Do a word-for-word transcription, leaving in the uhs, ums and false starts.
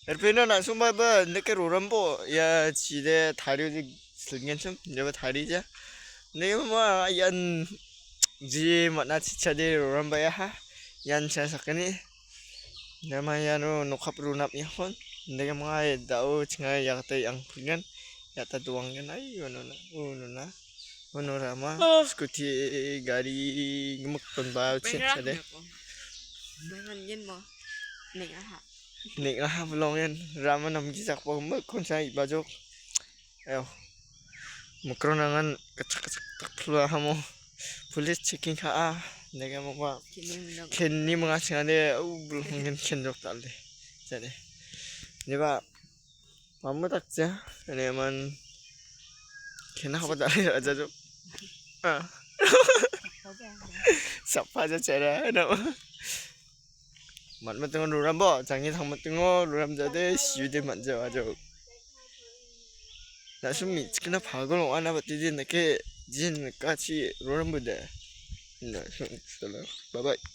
Erpeno na·songba ba nike rorambo ia chide tario de silgenchim, jeba tarija. Nike ma ian ji mana chichade roramba ya ha. Ian cha sakani. Nama iano nokap runap ihon. Nike ma dao chinga yagate yang pulgen. Yata duangen ai uno na. Uno na. Uno rama. Scooty gari gemuk pun ba chin chade. Neng·aha. Neng·aha bilongen rama namgijakba gimik konsa ibajok. Ayo. Mikronangan gitchak gitchak dakpilahamo. Police checking ka·a. Nega mokba. Kenni minang. Kenni minga chingade. Au bilongen kenjok dal·de. Jade. Neba. Mamu dakja. Ane man. Kena haba dal·e ajajok. Ah. Sappa ja chara. Nama. Matmatingo rorambo, jangi tangmatingo roram jade, siude manja ajo. Na·sum mitchikna pagol ong·ana batide nake, jin nikachi rorambo de. Na·sum sala. Bye bye.